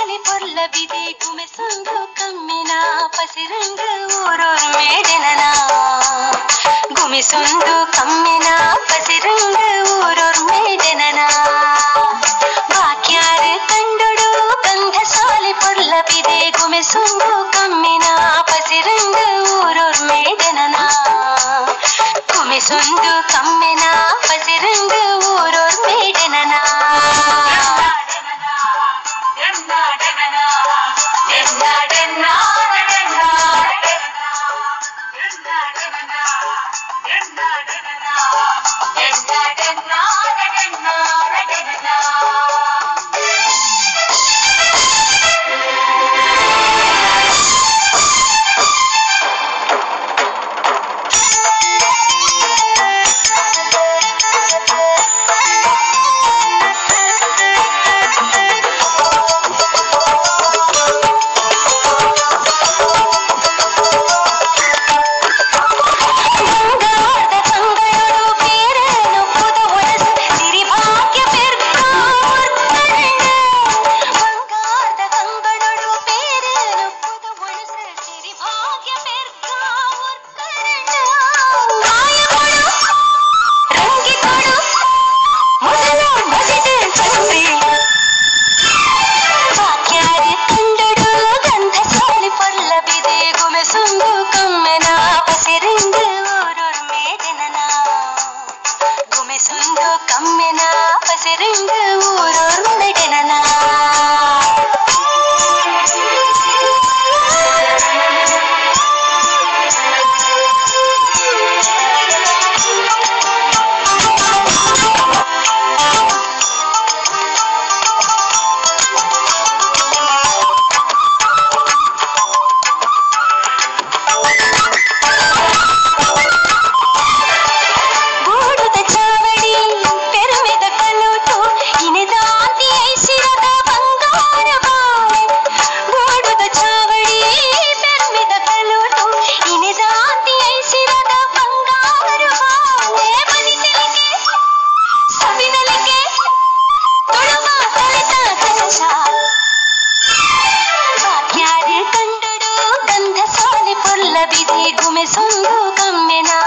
ಗಂಧಸಾಲಿ ಪೊರ್ಲ ಬಿದೆ ಗುಮೆಸೊಂದು ಕಮ್ಮಿನ ಪಸಿರಂಗ ಊರೋರ್ ಮೇಡೆನನ ಗುಮಿಸೊಂದು ಕಮ್ಮಿನ ಪಸಿರಂಗ ಊರೋರ್ ಮೇಡೆನನ ಬಾಕ್ಯಾರು ಕಂಡೊಡು ಗಂಧಸಾಲಿ ಪೊರ್ಲ ಬಿದೆ ಗುಮೆಸೊಂದು ಕಮ್ಮಿನ ಪಸಿರಂಗ ಊರೋರ್ ಮೇಡೆನನ ಗುಮಿಸೊಂದು ಕಮ್ಮಿನ ಪಸಿರಂಗ ಊರೋರ್ ಮೇಡೆನನ. ಕಮ್ಮೆನ ಪಸಿರಂಗ ಊರೋರ್ ಮೇಡೆನನ. ಬಿದೆ ಗುಮೆಸೊಂದು ಕಮ್ಮೆನ.